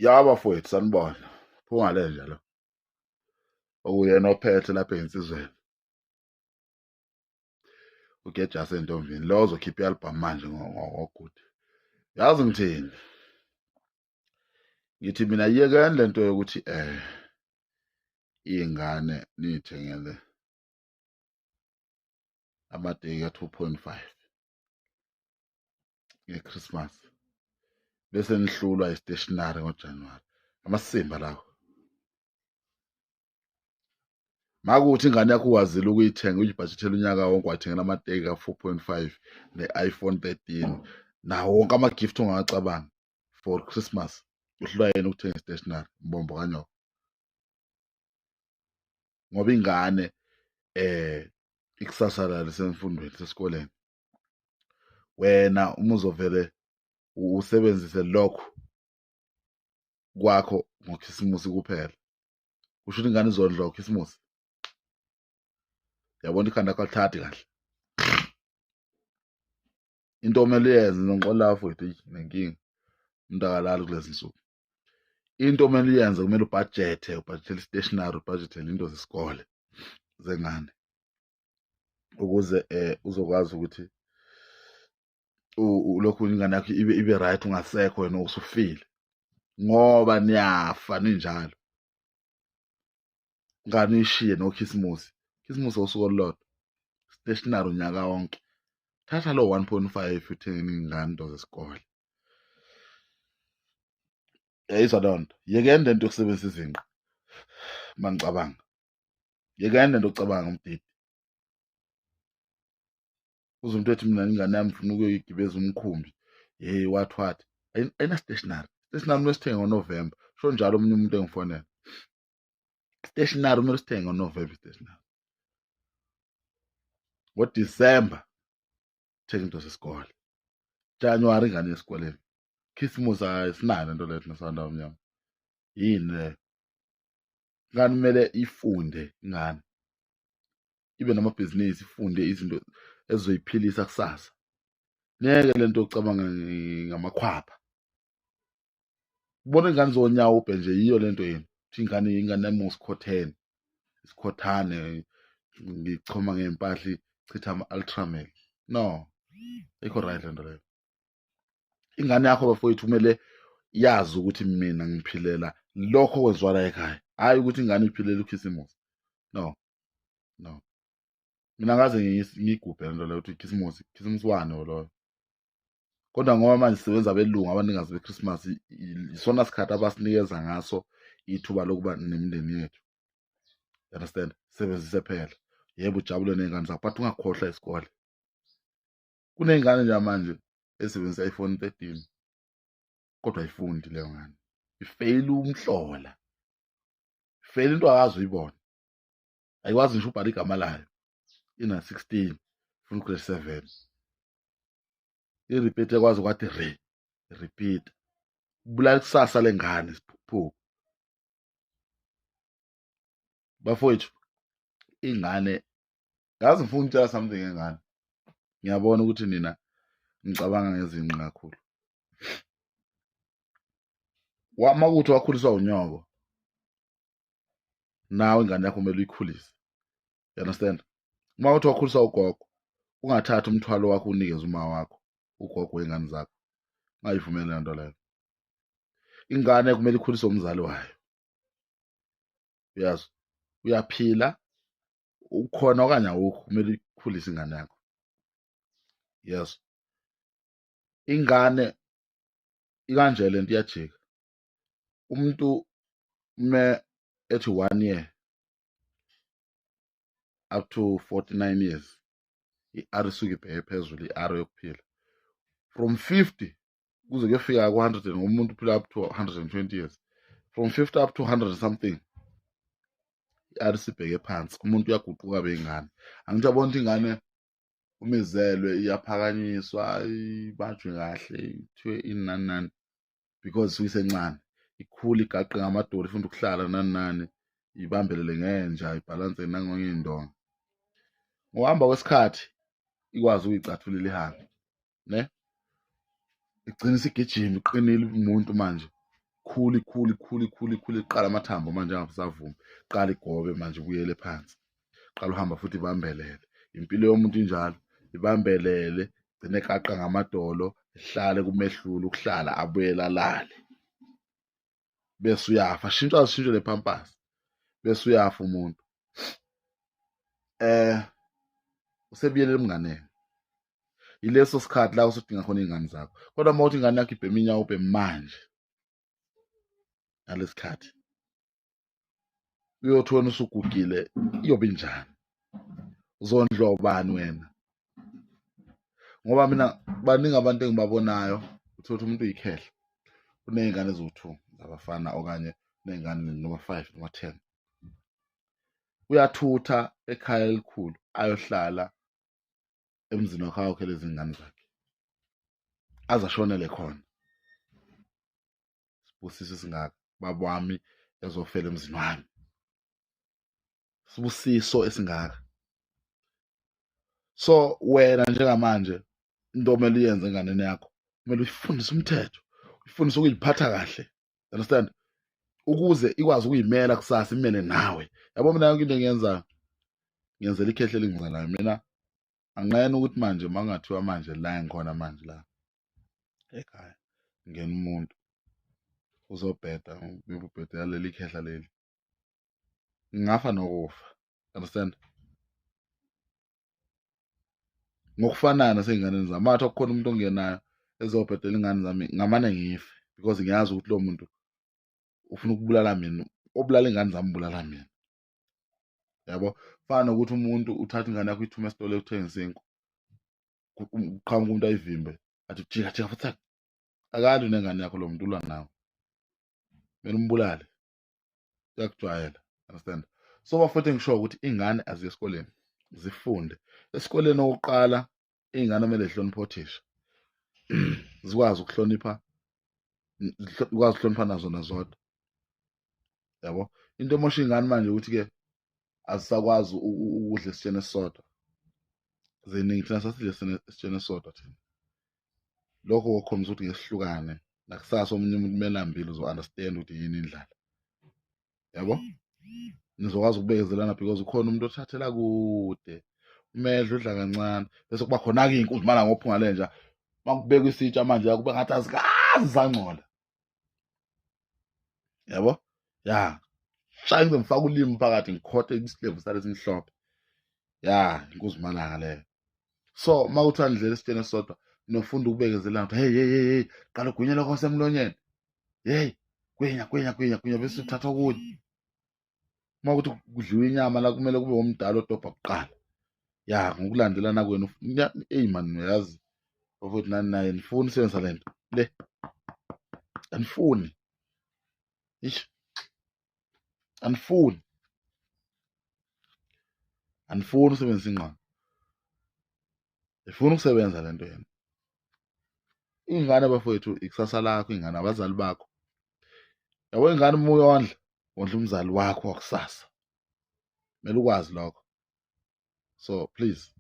Ya bafowethu sanibona. Phunga lenja lo. Okuyena ophethe lapha ensizweni. Ugeja sentombini lo ozokhipha i-album manje ngoGudi. Yazi ngithini? Ngithi mina yekeni lento yokuthi iy'ngane niy'thengele amateki ka-2.5 nge-Christmas bese nihlulwa i-stationery ngoJanuwari. Amasimba lawo. Makuthi ingane yakho uwazile ukuyithenga uyibhajethela unyaka wonke wathengela amateki ka-4.5 ne-iPhone 13 nawo wonke ama-gift ongawacabanga for Christmas, uhlulwa yena ukuthenga i-stationery mbombo kanyoko. Ngoba ingane ikusasa layo lisemfundweni sesikoleni. Wena uma uzovele usebenzise lokhu kwakho ngokhisimusi kuphela, kusho ukuthi ingane izondla ngokhisimusi. Yabona ikhanda lakho alithathi kahle. Into okumele uyenze, ngixolela bafowethu, eyi nenkinga, umuntu akalali kulezi nsuku. Into okumele uyenze, kumele ubhajethe, ubhajethele i-stationery, ubhajethele into zesikole zengane ukuze uzokwazi ukuthi lokhu ingane yakho ibe right ungasekho wena usufile, ngoba niyafa ninjalo. Ngane uyishiye nokhisimusi, khisimusi usuku olulodwa, stationery unyaka wonke. Thatha lo 1.5 uthenge ingane into zesikole. Yayizwa leyo nto? Yekeni lento yokusebenzisa izinqa uma ngicabanga. Yekeni lento yokucabanga umdidi. Uze umuntu ethi mina ingane yami ngifuna ukuyoyigibeza umkhumbi, hey wathi wathi ayina stationery. Stationery kumele sithenge ngoNovember. Sho njalo omunye umuntu engifonela. Stationery kumele sithenge ngoNovember stationery. NgoDisemba thenga into zesikole. January ingane esikoleni. Khisimusi ayisinayo lento leyo thina sabantu abamnyama. Yini leyo? Ingane kumele ifunde, ingane ibe namabhizinisi, ifunde izinto ezizoyiphilisa kusasa. Ngeke lento yokucabanga ngamakhwapha. Ubona ingane zonyawupe nje, yiyo lento yenu. Uthi ingane yami usikhothene, isikhothane, ngichoma ngey'mpahla, ichitha ama-ultramel. No, ayikho right lento leyo. Ingane yakho bafowethu kumele yazi ukuthi mina ngiphilela lokho okwenziwa la ekhaya, hhayi ukuthi ingane iphilela ukhisimusi. No, no, mina ngaze ngiyigubhe lento leyo ukuthi khisimusi, khisimusi wani loyo. Kodwa ngoba manje sisebenza abelungu abaningazi beChristmas, isona sikhathi abasinikeza ngaso ithuba lokuba nemindeni yethu. You understand? Sebenzise phela. Yebo, ujabule ney'ngane zakho, but ungakhohlwa isikole. Kuney'ngane nje manje esebenzisa iPhone 13 kodwa ayifundi leyo ngane, ifeyila umhlola, ifeyila into akazi uyibona, ayikwazi ngisho ubhala igama layo, ina 16 ifuna ugrade 7, i-repeat ekwazi kwathi re repeat, kubulala ikusasa lengane isiphuphuku. Bafowethu, ingane ngazi ngifuna ukutshela something ngengane. Ngiyabona ukuthi nina ngicabanga ngezinqa kakhulu. Wama ukuthi wakhuliswa unyoko, nawe ingane yakho kumele uyikhulise. You understand? Uma uthi wakhuliswa ugogo, ungathathi umthwalo wakho unikeze uma wakho, ugogo wey'ngane zakho. Ungayivumeli leyo nto leyo. Ingane kumele ikhuliswe umzali wayo. Uyazi, uyaphila, ukhona okanye awukho, kumele uyikhulise ingane yakho. Yes. Ingane ikanje lento iyajika. Umuntu me ethi 1 year up to 49 years, i-R isuke ibheke phezulu, i-R yokuphila. From 50 kuze kuyofika ku-100, umuntu uphila up to 120 years. From 50 up to 100 something, i-R isibheke phansi, umuntu uyaguquka beyingane. Angithi yabona ukuthi ingane uma izelwe iyaphakanyiswa, ibanjwe kahle, ithiwe ini nani nani, because isuke isencane, ikhula igaqe ngamadolo, ifunda ukuhlala nani nani, ibambelele ngenja, ibhalanse nangey'ndonga. Ngokuhamba kwesikhathi ikwazi ukuyicathulela ihambe, ne? Igcina isigijima iqinile umuntu manje. Khulu khulu khulu khulu khulu, iqala amathambo manje angasavumi, qala igobe manje ibuyele phansi, qala uhamba futhi ibambelele. Impilo yomuntu injalo, ibambelele gcine ekaqa ngamadolo, ihlale kumehlule ukuhlala, abuyele alale bese uyafa. Shintsha azishintshe le pampers bese uyafa umuntu. Usebuyele emnganeni. Yileso sikhathi la usudinga khona iy'ngane zakho. Kodwa uma uthi ingane yakho ibhema inyawo ubheme manje ngalesikhathi, uyothi wena usugugile iyobe injani? Uzondla ubani wena? Ngoba mina baningi abantu engibabonayo, uthole ukuthi umuntu uyikhehla uney'ngane eziwu-2 zabafana okanye uney'ngane noma 5 noma 10, uyathutha ekhaya elikhulu ayohlala emzini wakhe ayokhela izingane zakhe aze ashonele khona. Sibusiso esingaka baba wami ezofela emzini wami, sibusiso esingaka. So wena njengamanje into omele uyenze enganeni yakho, kumele uyifundise umthetho, uyifundise ukuyiphatha kahle, understand, ukuze ikwazi ukuyimela kusasa, imele nawe. Yabo mina yonke into engiyenzayo ngiyenzela ikhehle elingizalayo. Mina anqena ukuthi manje uma kungathiwa manje la ngikhona manje la ekhaya ngena umuntu uzobheda, ubhedela leli khehla leli, ngingafa nokufa, understand. Ngokufanayo nasey'nganeni zami, uma kuthiwa kukhona umuntu ongenayo ezobhedela iy'ngane zami, ngamane ngife because ngiyazi ukuthi lowo muntu ufuna ukubulala mina, obulala iy'ngane zami ubulala mina, yabo. Fana nokuthi umuntu uthatha ingane yakho uyithume esitolo eyothenga isinkwa, kuqhamuka umuntu ayivimbe athi jika jika futhi akalwi nengane yakho lo muntu, ulwa nawe, kumele umbulale, uyakujwayela, understand. So bafowethu ngisho ukuthi ingane aziye esikoleni zifunde. Esikoleni okokuqala iy'ngane kumele zihloniphe othisha, zikwazi ukuhlonipha, zikwazi ukuhlonipha nazo nazodwa, yabo. Into emosha iy'ngane manje ukuthi-ke azisakwazi ukudla esitsheni esisodwa, ziningi. Thina sasidla esitsheni esisodwa thina, lokho kokhombisa ukuthi ngesihlukane nakusasa omunye umuntu melambile uzo-understand ukuthi yini indlala, yabo. Nizokwazi ukubekezelana because ukhona umuntu othathela kude, umedla udla kancane, bese kuba khona-ke iy'nkunzi mala ngophunga lenja, uma kubekwa isitsha manje kube ngathi azikaze zangcola, yabo. Ya shaya ngize ngifake ulimi phakathi ngikhothe isilevu sale simhlophe, ya inkunzimalanga leyo. So uma kuthiwa nidlela esitsheni esisodwa nofunda ukubekezelana ukuthi hey hey hey hey, qala ugwinye lokho osemlonyeni, hey gwinya gwinya gwinya gwinya, bese uthatha okunye. Uma kuthi kudliwa inyama la kumele kube umdala odobha kuqala, ya ngokulandelana kwenu. Eyi mani uyazi bafowethu, nani naye nifuni usebenzisa le nto le, anifuni, ish, anifuni, anifuni usebenzisa ingqondo, ifuna ukusebenza le nto yena. Ingane bafowethu ikusasa lakho, ingane abazali bakho, yabo. Ingane uma uyondla, wondla umzali wakho wakusasa, kumele ukwazi lokho. So please.